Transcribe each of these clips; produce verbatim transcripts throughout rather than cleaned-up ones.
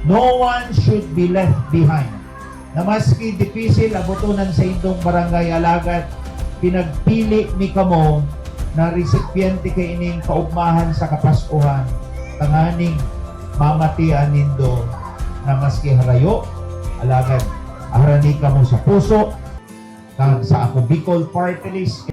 No one should be left behind. Na maski dipisil aboton an saindong barangay alagad, pinagpili mi kamo na resipiente kaining kaugmahan sa Kapaskuhan, tanganing mamatian nindo na maski harayo, alagad harani kamo sa puso, kan sa Ako Bicol Party List.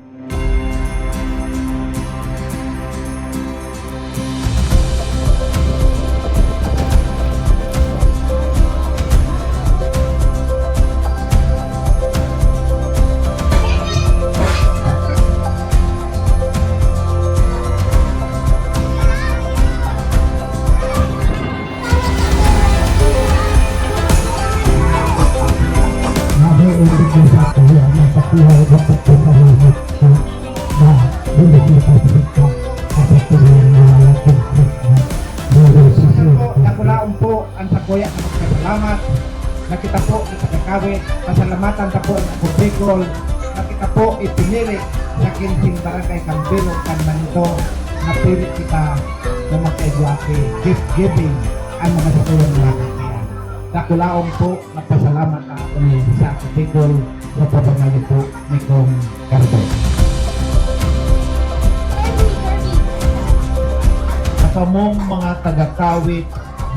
Dakulaon po ang sakuya na pagpasalamat na kita po ipagkakawit. Pasalamatan ta po ang Ako Bicol na kita po ipinili sa kinsing barangay kan bilog kan Manito. Napilit kita na magkaigwa ki gift giving ang mga sakuyang mga kakayan. Dakulaon po, nagpasalamat ako ni sa Ako Bicol sa pagmamayo po ni Cong Gardo. Sa kamong mga taga-Kawit,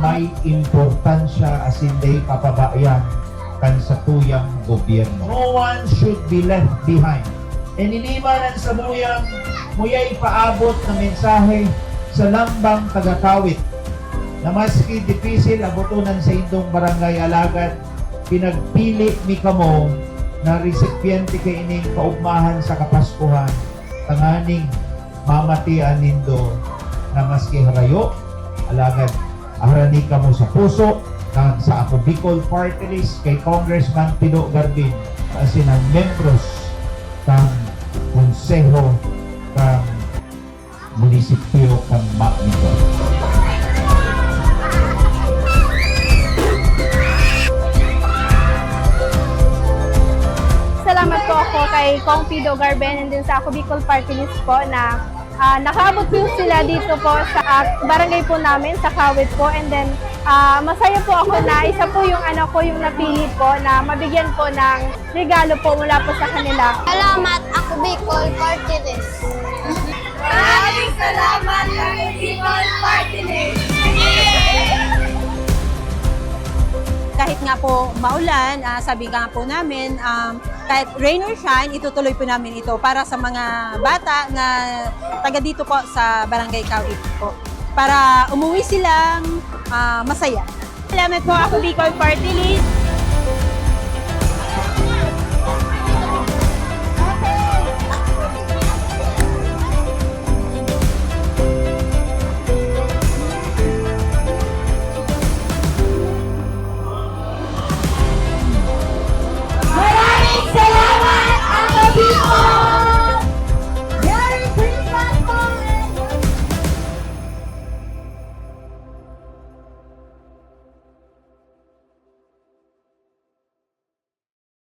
may importansya asin dai papabayan kan satuyang gobyerno. No one should be left behind. Ininiman an samuyang muyay paabot na mensahe sa lambang taga-Kawit, na maski dipisil aboton an saindong barangay alagad, pinagpili mi kamo na resipiente kaining kaugmahan sa Kapaskuhan, tanganing mamatian nindo na maski harayo, alagad harani kamo sa puso, kan sa Ako Bicol Party List kay Congressman Pido Garbin, asin ang membros kan Konseho kan Munisipyo kan Magnico. Salamat po ako kay Cong Pido Garben and din sa Ako Bicol Party List po na, ah, nakaabot po sila dito po sa, ah, barangay po namin, sa Kawit po. And then, ah, masaya po ako na isa po yung, ano ko, yung napili po na mabigyan po ng regalo po mula po sa kanila. Salamat, Ako Bicol Party List. Maraming salamat, Ako Bicol Party List. Kahit nga po maulan, ah, sabi nga po namin, um, kahit rain or shine, itutuloy po namin ito para sa mga bata na taga dito po sa Barangay Kawit po. Para umuwi silang, ah, masaya. Salamat po, Ako Bicol Party List.